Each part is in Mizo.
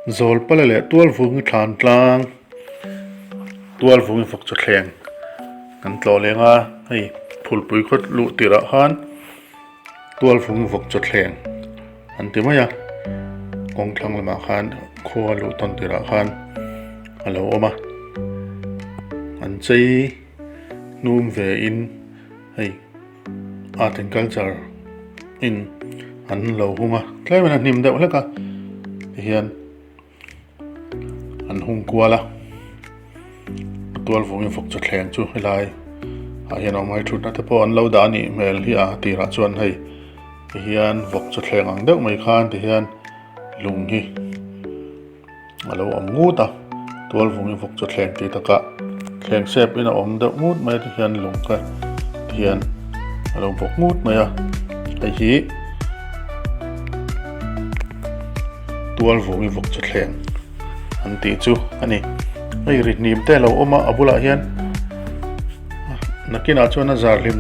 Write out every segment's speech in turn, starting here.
Zawlpala leh Tualvungi thlan tlang Tualvungi vawk chaw thleng kan tlawh leng a, hei phulpui khaw luh tirh ah khan Tualvungi vawk chaw thleng an ti mai a, kawng thlang lamah khan khua luh tawn tirh ah khan a lo awm a, an chei hnum ve in hei. Art and culture in an lo hung a tlem in a hnim deuh hlek a tihian an hung kual a tual vungin vawk chaw thleng chu helai ah hian a awm a hei thutna te pawh an lo dah a nih hmel hi a tirah chuan hei tihian vawk chaw thleng ang deuh mai khan tihian lung hi. A lo awm ngut a, tual vungin vawk chu thleng tih takah thleng sep in a awm deuh ngut mai a tihian lung te hian a lo bawk ngut mai a, hei hi tual vungin vawk chu thleng an tih chu a ni. Hei ri hnim te a lo awm a, a bulah hian nakinah chuan a zar hlim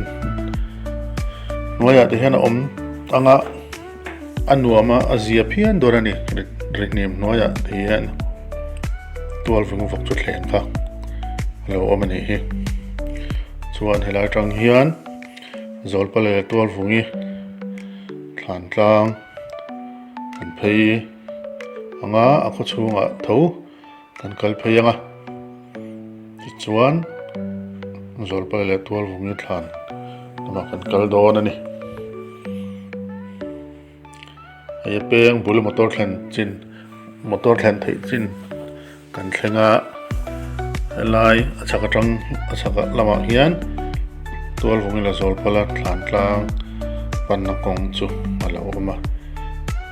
hnuaiah te hian a awm ang a. A nuam a, a zia phian dawn a ni. Rihnim hnuaiah te hian tual vung vawk chu thleng kha a lo awm a nih hi. Chuan helai atang hian Zawlpa leh tual vungi thlan tlang an phei ang a, a khaw chhungah tho kan kal phei ang a. Tichuan Zawlpalai leh Tualvungi thlan lamah kan kal dawn a ni. Hei a peng bul motor thlen chin motor thlen theih chin kan thleng a helai a chhak atang a chhak lamah hian Tualvungi leh Zawlpala thlan tlang panna kawng chu a lo awm a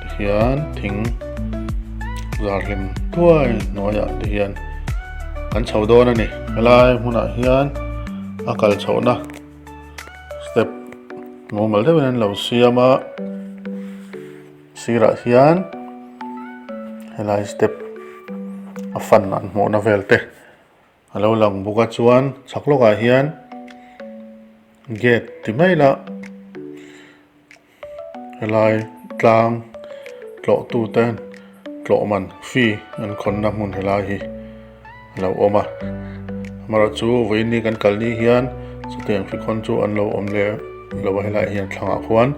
tihian thing zar hlim thuai hnuaiah te hian kan chho dawn a ni helai hmunah hian a kal chhohna step mumal deuhin an lo siam a sirah hian helai step a fan an hmuhna vel te a lo lang bawk a chuan chhak lawkah hian gate ti mai la. Helai tlang tlawh tute tlawh man fee an khawnna hmun helai hi a lo awm a amaherawh chu vawiin ni kan kal ni hian chutiang fee khawn chu an lo awm leh lo a helaiah hian thlangah khuan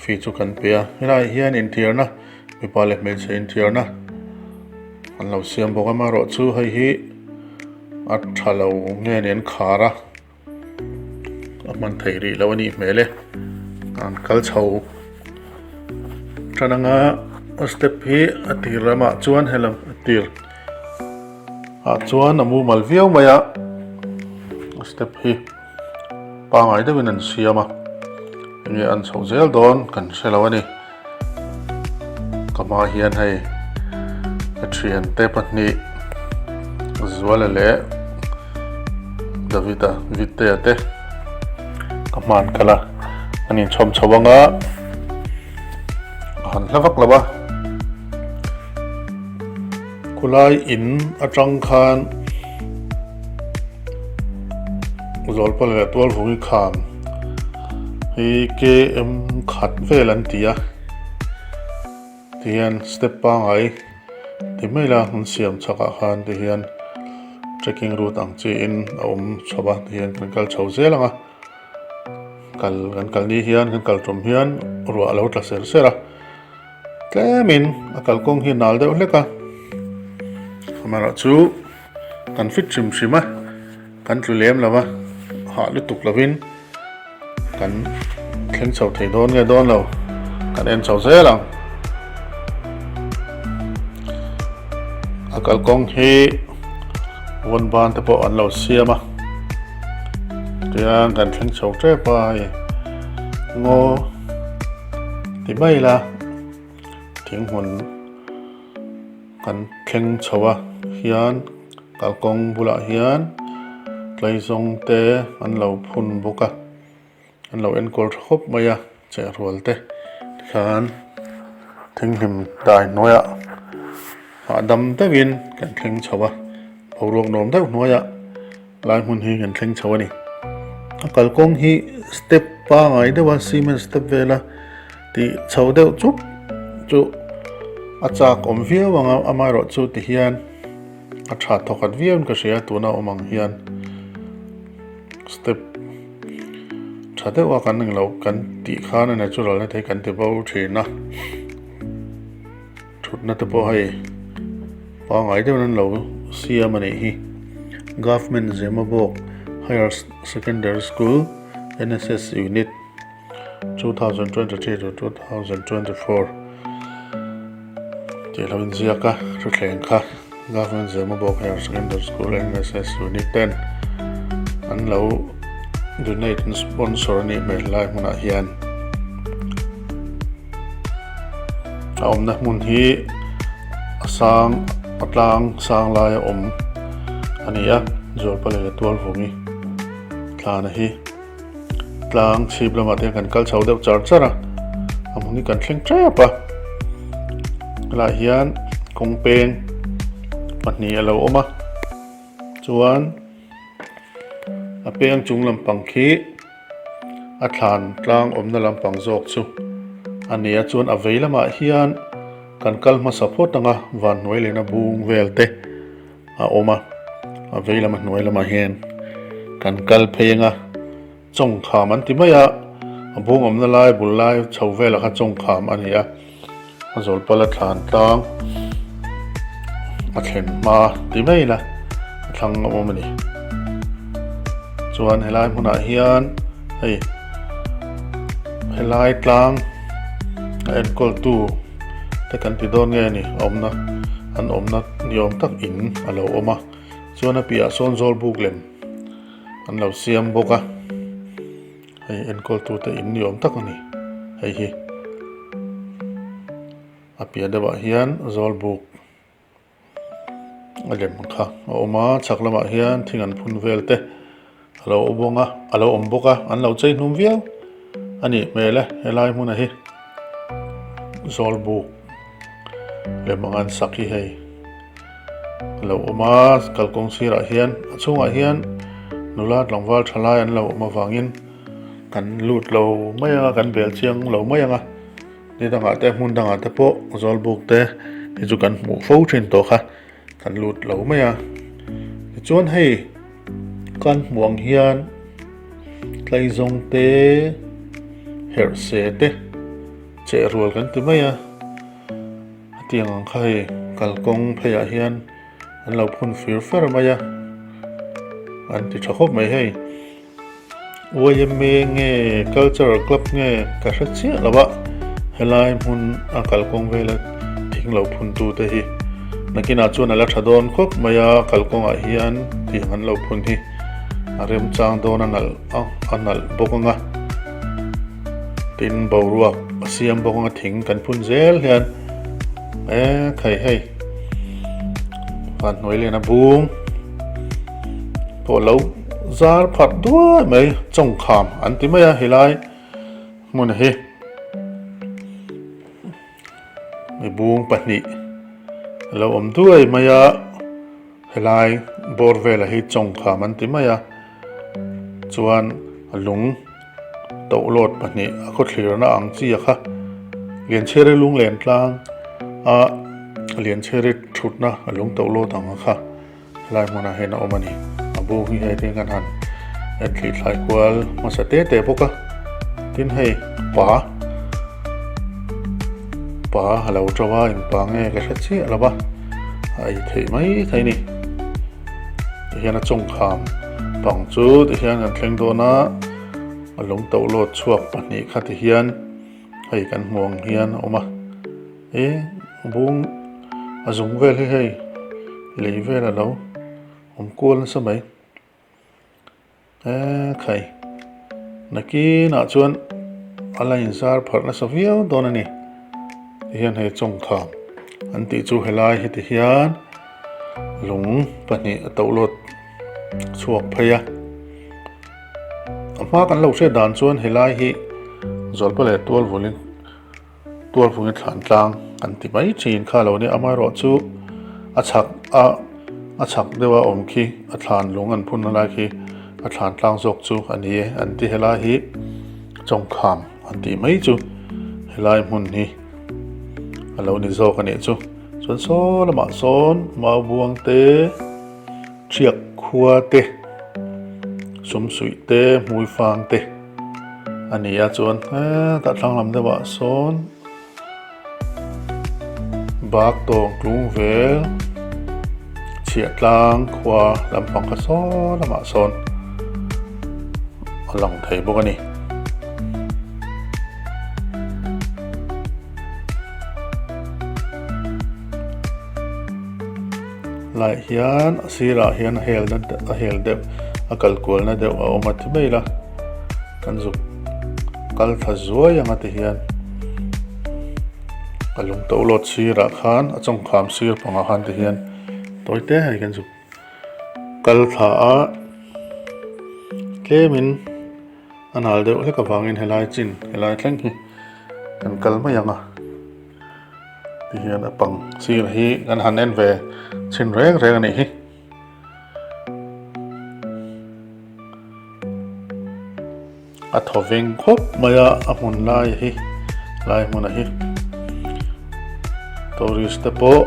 fee chu kan pe a helaiah hian inthiarna mipa leh hmeichhe inthiarna an lo siam bawk a amaherawh chu hei hi a tha lo nge ni an khar a. A hman theih rih loh a nih hmel e an kal chho tan anga a step hi a tir lamah chuan helam a tir ah chuan a mumal viau mai a a step hi pangai deuhin an siam a enge an chhoh zel dawn kan hre lo a ni. Ka hma hian hei ka thiante pahnih Zuala leh Davida Vitea te ka hma an kal a an inchhawm chho ang a a han hla vak lo a khulai in atang khan Zawlpala leh Tualvungi kham hi km khat vel an ti a tihian step pangai ti mai la an siam chhakah khan tihian trekking route ang chiin a awm chho a tihian kan kal chho zel ang a kal kan kal ni hian kan kal tum hian ruah a lo tla ser ser a tlemin a kalkawng hi a nal deuh hlek a amaherawhchu. Kan fit hrim hrim a, kan tlu lem lo a, hah lutuk lovin kan thleng chho thei dawn nge dawn lo, kan en chho zel ang. A kalkawng hi vawn ban te pawh an lo siam a, tiang kan thleng chho tep a hei ngaw ti mai ila thing hmun. Kan thleng chho a hian kalkawng bulah hian tlaizawng te an lo phun bawk a an lo enkawl tha khawp mai a chehrual te tikhan thinghlim dai hnuaiah hahdam deuhin kan thleng chho a boruak nuam deuh hnuaiah. Lai hmun hi kan thleng chho a ni. A kalkawng hi step pangai deuh a cement step vela tih chho deuh chup chu A chak awm viau ang a, amaherawh chu ti hian a tha thawkhat viau in ka hria tuna awm ang hian step tha deuh a kan englo kan tih khan a natural na te hi kan ti bo thin a thutna te pawh hei pangai deuhin an lo siam a nih hi government Zemabawk higher secondary school N_S_S unit. 2023 to 2024 tih lo inziak a thuthleng kha Government Zemabawk Higher Secondary School NSS Unit ten an lo donate an sponsor a nih hmel helai hmunah hian a awmna hmun hi a sang a tlang sang laia awm a ni a Zawlpaleh leh Tualvungi thlana hi. Tlang chhip lamah te hian kan kal chho deuh char char a, a hmun hi kan thleng tep a, helaiah hian kawng peng pahnih a lo awm a, chuan a peng chung lampang khi a thlan tlang awmna lampang zawk chu a ni a, chuan a vei lamah hian kan kal hmasa phawt ang a, van hnuai lehna bung vel te. a awm a a vei lam a hnuai lamah hian kan kal phei ang a chawngkham an ti mai a a bung awmna lai bul lai chho velah kha chawngkham a ni a a zawlpala thlan tlang a thlen hma ti mai ila a thlang a awm a ni chuan helai hmunah hian hei helai tlang a enkawl tu te kan ti dawn nge ni a awmna an awmna ni awm tak in a lo awm a chuan a piahah sawn zawl buk lem an lo siam bawk a hei enkawl tu te in ni awm tak a ni hei hi a piah deuhah hian zawl buk. A lem kha a awm a chhak lamah hian thing an phun vel te a lo awm a a lo awm bawk a an lo chei hnum viau a nih hmel e helai hmunah hi zawlbuk lem ang an sak hi hei a lo awm a kalkawng sirah hian a chhungah hian nula tlangval tha lai an lo awm avangin kan lut lo mai ang a kan bel chiang lo mai ang a. Ni dangah te hmun dangah te pawh zawlbuk te hi chu kan hmuh fo thin tawh kha kan lut lo mai a tichuan hei kan hmuh ang hian tlaizawng te herh se te cheh rual kan ti mai a hetiang ang kha hei kalkawng pheiah hian an lo phun fir fer mai a an ti tha khawp mai hei. Yma nge cultural club nge ka hre chiah lo a helai hmun a kalkawng vela thing lo phun tu te hi nakinah chuan a la tha dawn khawp mai a kalkawngah hian tiang an lo phun hi a remchang dawn a nalh a a nalh bawk ang a tin boruak a siam bawk ang a thing kan phun zel hian e khai hei van hnuai lian a bung pawh lo zar pharh duai mai chawngkham an ti mai a helai hmun hi mibung pahnih a lo awm duai mai a helai bawr velah hi chawngkham an ti mai a chuan lung tohlawt pahnih a khawthlirna ang chi a kha Lianchhiari lunglen tlang a Lianchhiari thutna a lung tohlawt ang a kha. Helai hmunah hian a awm a ni. A buk hi hei te kan han en thli thlai kual hmasa te te bawk a. Tin hei pa pa a lo to a eng pa nge ka hre chiah lo va a ei theih mai thei a ni. Tihian a chawngkham pang chu tihian kan thleng dawn a a lung to lawt chhuak pahnih kha tihian hei kan hmu ang hian a awm a. E bung a zung vel hi hei lei vel a lo awm kual nasa mai e khai nakinah chuan a la inzar pharh nasa viau dawn a ni tihian hei chawngkham an tih chu helai heti hian lung pahnih a toh lawt chhuak phei a a hma kan lo hriat dan chuan helai hi zawlpa leh tual vulin. Tualvungi thlan tlang kan ti mai thin kha lo nia amaherawhchu a chhak a a chhak deuh a awm khi a thlan lung an phun na lai khi a thlan tlang zawk chu a ni e an ti helai hi chawngkham an tih mai chu helai hmun hi. a lo ni zawk a nih chu. Chuan saw lamah sawn mau buang te, thiak khua te, sumsuih te, hmui fang te a ni a chuan hetah thlang lam deuhah sawn bak tawng tlung vel chhiah tlang khua lampang kha saw lamah sawn a lang thei bawk a ni. Laiah hian a sirah hian a hel na a hel deuh a kal kual na deuh a awm a ti mai ila kan zuk kal thla zuai ang a ti hian a lung to lawt sirah khan a chawngkham sir pangah khan ti hian tawi te hei kan zuk kal thla a tlemin. A nal deuh hlek avangin helai chin helai thleng hi kan kal mai ang a tihian a pang sir hi kan han en ve chhin reng reng a nih hi. A thaw veng khawp mai a a hmun lai hi lai hmun a hi tourist te pawh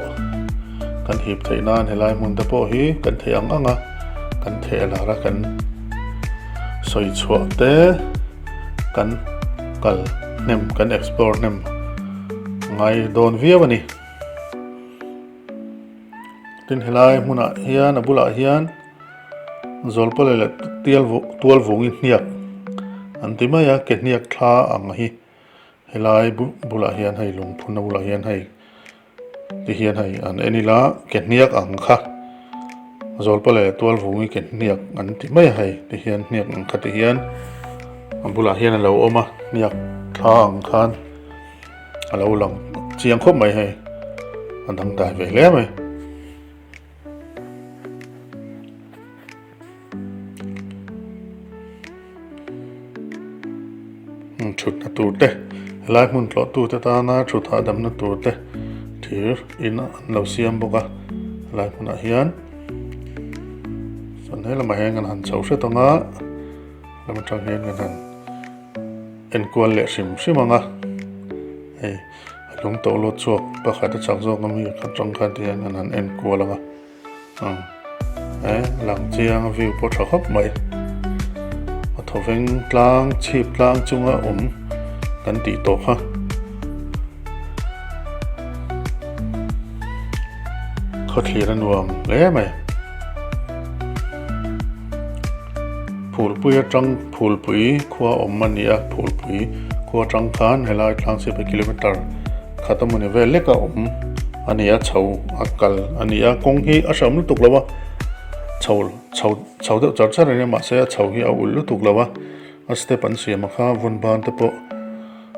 kan hip theih nan helai hmun te pawh hi kan theih ang ang a kan theh lar a kan. Sawi chhuah te kan kal hnem kan explore hnem ngai dawn viau a ni. Tin helai hmunah hian a bulah hian Zawlpawleh leh tial tual vungin hniak an ti mai a ke hniak thla ang hi helai bulah hian hei lungphunna bulah hian hei. Ti hian hei an en ila ke hniak ang kha Zawlpa leh Tualvungi ke hniak an ti mai a hei ti hian hniak ang kha ti hian a bulah hian a lo awm a hniak thla ang khan a lo lang chiang khawp mai hei a dangdai ve hle mai. Thutna tur te helai hmun tlawh tu te tana thut hahdamna tur te thir in an lo siam bawk a helai hmunah hian chuan he lamah hian kan han chho hret ang a lam atang hian kan han enkual leh hrim hrim ang a hei a lung tawh lawt chhuak pakhat a chak zawk ami atang khan ti hian kan han enkual ang a. Umm eh lang chiang a view pawh tha khawp mai a thawveng tlang chhip tlang chunga awm kan tih tawh kha. Khawthlir a nuam hle mai phulpui atang phulpui khua awm a ni a phulpui khua atang khan helai tlang chhip hi kilometer Khat a mawni vel lek a awm a ni a, chho a kal a ni a, kawng hi a hreawm lutuk lo a, chho chho chho deuh char char a ni a mahse a chho hi a ulh lutuk lo a, a step an siam a kha vawn ban te pawh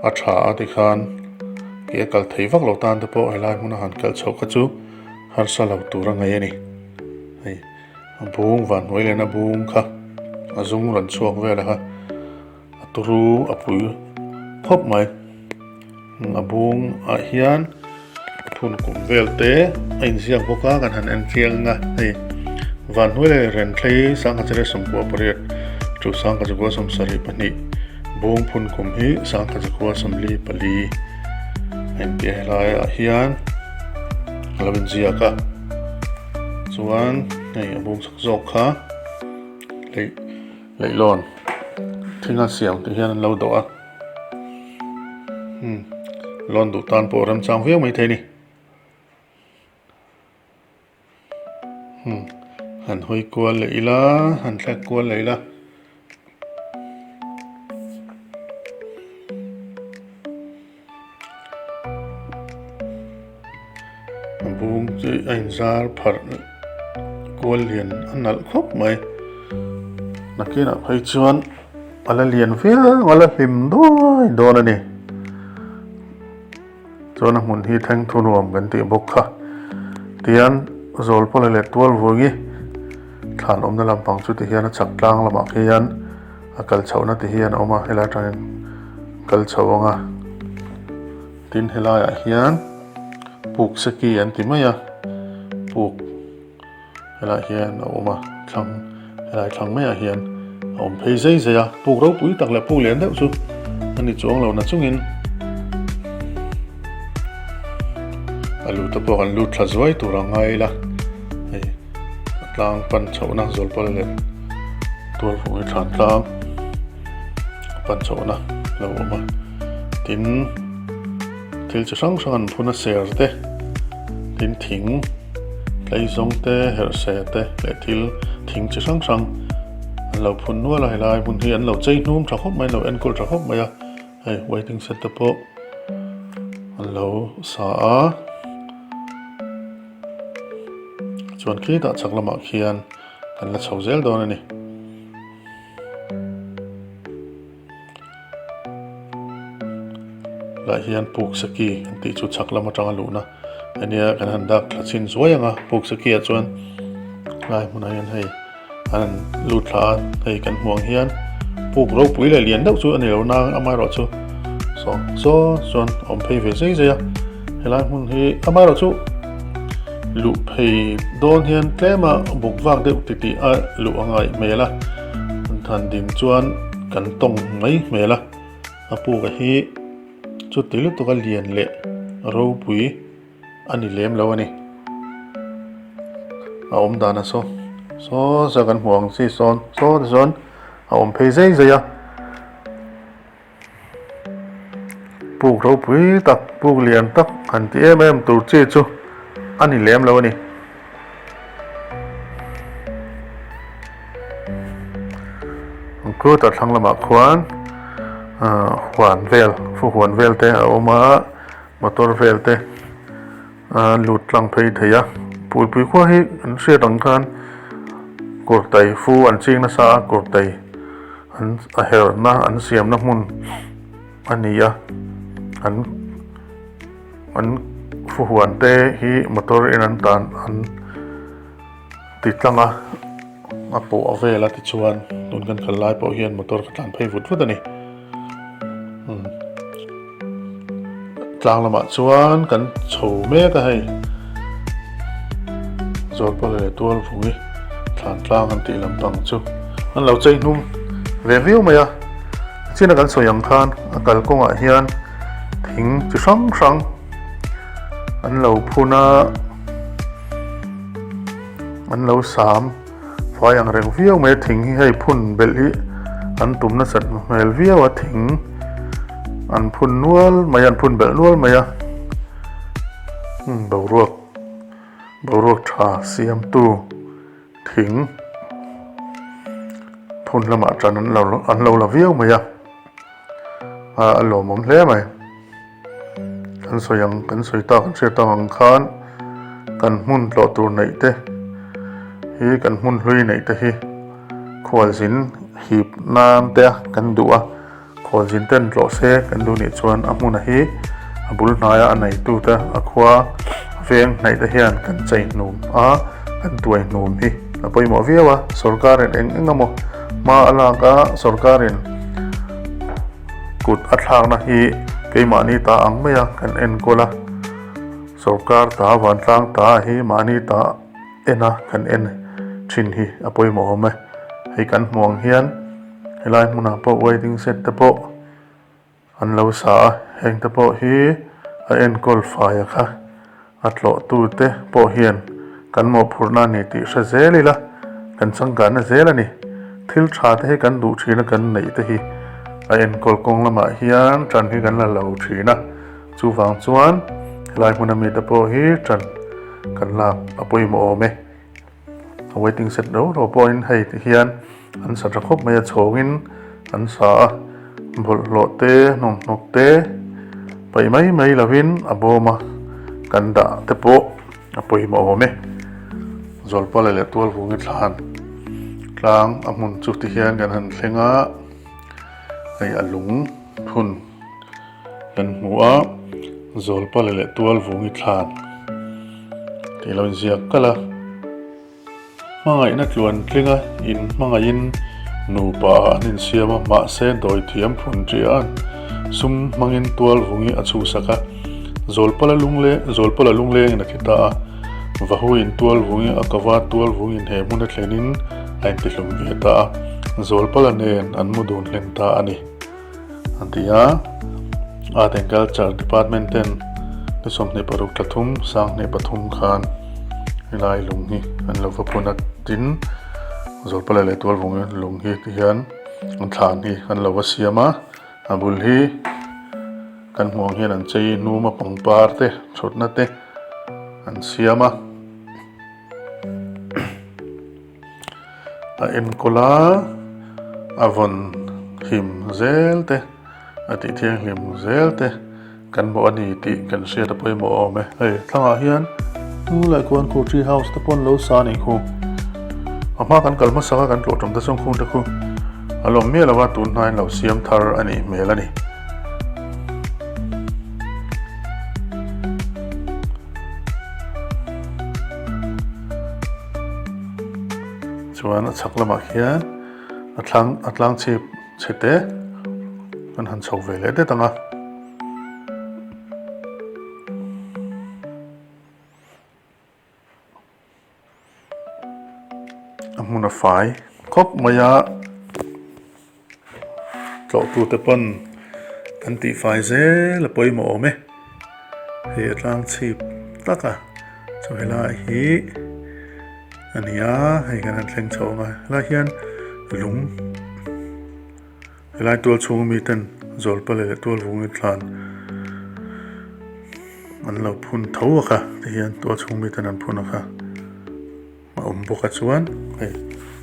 a tha a tikhan ke a kal thei vak lo tan te pawh helai hmuna han kal chhoh kha chu harsa lo tur a ngaih a ni hei a bung van hnuai lehna bung kha a zum rawn chhuak vel a kha. A turu a pui khawp mai a bung ah hian phun kum vel te a inziak bawk a kan han en chiang a hei vanhnuai leh renthlei sangha chera sawmkua pariat chu sangha chakua sawmsarih pahnih bung phun kum hi sangha chakua sawmli pali a inpiah helai ah hian a lo inziak a chuan hei a bung chak zawk kha lei. Leihlawn thing a siam tih hian an lo dawh a umm lawn duh tan pawh remchang viau maithei a ni umm han hawi kual leh ila han thlek kual leh ila. A bung chu a inzar pharh kual lian a nalh khawp mai nakinah phei chuan a la lian viau a la hlim duai dawn a ni chuan a hmun hi thleng thu nuam kan tih bawk kha tian Zawlpawla leh Tualvungi thlan awmna lampang chu tihian a chak tlang lamah khian. A kal chhohna te hian a awm a helai atangin kal chho ang a tin helaiah hian puk seki an ti mai a puk helaiah hian a awm a thlang helai thlang maiah hian a awm phei zai zai a puk ropui tak leh puk lian deuh chu a ni chuang lo na chungin. lut te pawh kan lut thla zuai tur a ngai ila hei a tlang pan chhohna zawlpal leh tualvung hi thlan tlang a pan chhohna a lo awm a tin thil chi hrang hrang an phun a ser te tin thing tleizawng te herhse te leh thil thing chi hrang hrang an lo phun nual a helai hmun hi an lo chei hnum tha khawp mai an lo enkawl tha khawp mai a. Hei waiting shed te pawh an lo sa a chuan khitah chhak lamah khian kan la chho zel dawn a ni. Lah hian puk saki an tih chu chhak lam atanga luhna ania kan han dak thla chhin zuai ang a puk saki ah chuan lai hmunah hian hei. An han lut thla a, hei kan hmuh ang hian puk ropui leh lian deuh chu a ni lo nang amaherawh chu saw saw chuan a awm phei ve zai zai a, helai hmun hi amaherawh chu luh phei dawn hian tlema buk vak deuh titih a luh a ngaih hmel a, an han din chuan kan tawng mai hmel a, a puk a hi chuti lutuk a lian leh ropui. A ni lem lo a ni. A awm dan a saw saw saw kan hmuh ang chi sawn saw te chuan a awm phei zai zai a. Puk ropui tak puk lian tak han ti em em tur chi chu a ni lem lo a ni. Kut a thlang lamah khuan huan vel fu huan vel te a awm a. Motor vel te a lut tlang phei thei a, Puipui khua hi an hriat ang khan kurtai fu an ching nasa a, kurtai an a herna an siamna hmun a ni a, an an fu huan te hi motor in an tan an ti tlang a, a pawh a vel a tichuan tun kan kal lai pawh hian motor ka tlan phei vut vut a ni. Tlang lamah chuan kan chho mek a hei Zawlpal leh Tualvungi thlan tlang an tih lampang chu an lo chei hnum ve viau mai a china kan sawi ang khan a kalkawngah hian thing chi hrang hrang an lo phun a an lo sam. Fai ang reng viau mai a thing hi hei phun belh hi an tum nasat hmel viau a thing an phun nual mai a an phun belh nual mai a boruak boruak tha siamtu thing phun lamah tan an lo an lo la viau mai a a lawmawm hle mai. Kan sawi ang kan sawi tak kan hriat tak ang khan kan hmun tlawh tur neih te hi kan hmun hlui neih te hi khualzin hip nan te kan duh a khualzin ten tlawh se kan duh nih chuan a hmun a hi a bul hnaia a neitu te a khua veng hnaih te hian kan chei hnum a kan tuai hnum hi a pawimawh viau a sorkar in eng eng emaw hma a lak a sorkar in. Kut a thlakna hi keimahni ta ang mai a kan enkawl a, sorkar ta vantlang ta hi mahni ta en a kan en thin hi a pawimawh awm e. Hei kan hmuh ang hian helai hmunah pawh waiting shed te pawh an lo sa a, heng te pawh hi a enkawl fai a kha. A tlawhtute pawh hian kan mawhphurhna a ni tih hre zel ila, kan changkanna zel a ni. Thil tha te hi kan duh thin a, kan neih te hi a enkawl kawng lamah hian tan hi kan la lo thin a. Chuvang chuan helai hmuna mite pawh hi tan kan lak a pawimawh awm e. A waiting shed ro ro pawhin hei ti hian an sa tha khawp mai a, chhawngin an sa a, bawlhhlawh te hnawmhnawk te paih mai mai lovin a bawm a, kan dah te pawh a pawimawh awm e. Zawlpala leh Tualvungi thlan tlang a hmun chu ti hian kan han thleng a, hei a lung phun Kan hmu a, Zawlpale leh Tualvungi thlan tih lo inziak kalh a. Hmangaihna tluan tlinga in hmangaihin nupa ah an insiam a, mahse dawithiam phun ṭiah sum hmangin Tualvungi a chhuhsak a. Zawlpala lungle Zawlpala lunglengin a thi ta a, Vahuin Tualvungi a kava Tualvungin he hmun a thlenin a intihlum ve ta a, Zawlpala nen an mu dun hlen ta a ni. An ti a, Art and Culture Department ten Ni 26 thla thum 2023 khan helai lung hi an lo va phun a tin Zawlpala leh Tualvung lung hi ti hian an thlan hi an lo va siam a a bul hi kan hmuh ang hian an chei hnum a pangpar te thutna te an siam a. A enkawl a, a vawn hlim zel te, a tih thianghlim zel te kan hmuh a ni tih kan hriat a pawimawh awm e. Hei thlangah hian hnulai khuan khu tree house te pawh an lo sa a nih khu. A hma kan kal hmasak a kan tlawh tum te chuan khung te khu a lawm miah lo a, tun hnaiin lo siam thar a nih hmel a ni. Chuan a chhak lamah khian a thlang a tlang chhip chhe te kan han chho ve leh det ang a. A hmun a fai khawp mai a tlawhtute pawn an tihfai zel a pawimawh awm e hei a tlang chhip tak a chu helai hi a ni a hei kan han thleng chho ang a helai hian lung. Helai tual chhung mi ten Zawlpale leh Tualvungi thlan an lo phun tho a kha ti hian tual chhung mi ten an phun a kha a awm bawk a chuan hei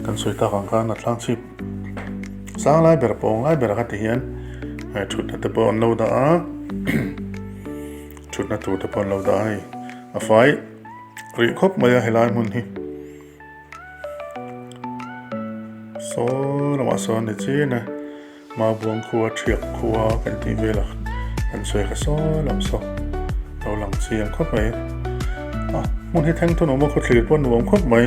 kan sawi tak ang khan a tlang chhip sang lai ber pawng lai ber a kha ti hian hei thutna te pawh an lo dah a thutna tur te pawh an lo dah a hei a fai rih khawp mai a helai hmun hi. Saw lamah sawn ni chin a Mabuang khua Thiak khua kan tih vel a kan sawi kha saw lam saw lo lang chiang khawp mai a hmun hi thleng thun awm a khawthlir pawh nuam khawp mai.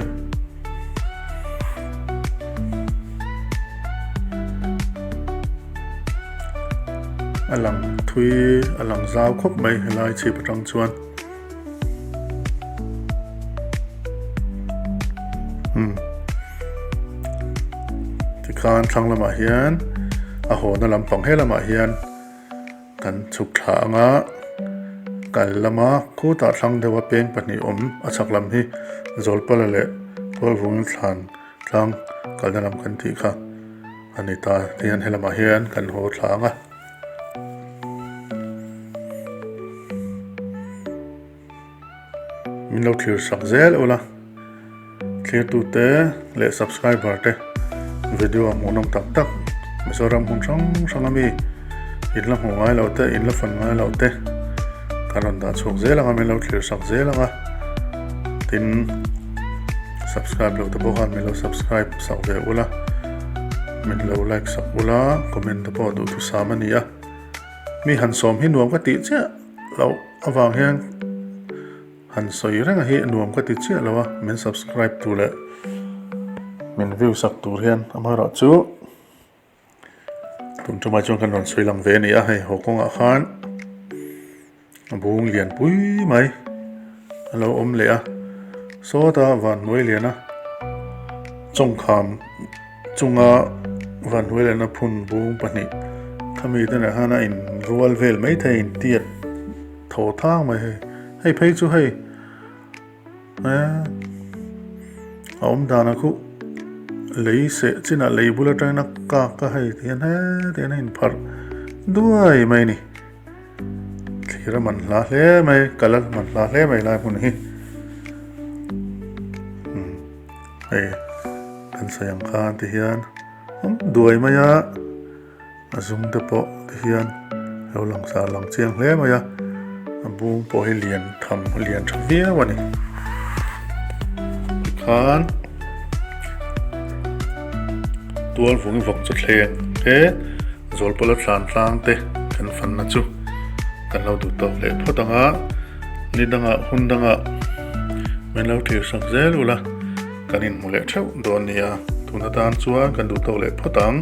A lang thui a lang zau khawp mai helai chhip atang chuan. Tikhan thlang lamah hian a hawna lampang he lamah hian kan chhuk thla ang a kal lama khutah thlang deuha peng pahnih awm a chhak lam hi Zawlpala leh Tualvungin thlan tlang kalna lam kan tih kha a ni ta tihian he lamah hian kan haw thla ang a. Min lo thlir sak zel ula thlirtute leh subscriber te video a hmuhnawm tak tak Mizoram hmun hrang hrang ami in la hmuh ngai loh te in la fan ngai loh te kan rawn dah chhuak zel ang a min lo thlir sak zel ang a tin subscribe loh te pawh khan min lo subscribe sak ve ula min lo like sak ula comment te pawh duhthusam a ni a mi han sawm hi nuam ka tih chiah loh avang hian han sawi reng a hi nuam ka ti chiah lo a min subscribe tur leh min view sak tur hian amaherawhchu. Tun tumah chuan kan rawn sawi lang ve a ni a hei haw kawngah khan a bung lian pui mai a lo awm leh a sawta van hnuai lian a chawngkham chunga van hnuai lian a phun bung pahnih khami te nen khan a in rual vel maithei a intiat thaw thang mai hei hei phei chu hei. A awm danah khuh lei seh chinah lei bul atangin a kak a hei ti hian heti hian a inpharh duai mai a ni thlir a man hla hle mai kal a man hla hle mai lai hmun hi umm hei kan sawi ang khan ti hian awm duai mai a. A zum te pawh ti hian lo lang sar lang chiang hle mai a a bung pawh hi lian tham lian tha viau a ni tikhan tual vung vawk chu thleng te zawlpawla thlan tlang te kan fanna chu kan lo duh tawk leh phawt ang a ni dangah hun dangah min lo thlir sak zel ula kan inhmu leh theuh dawn nia tun atan chuan kan duh tawk leh phawt ang.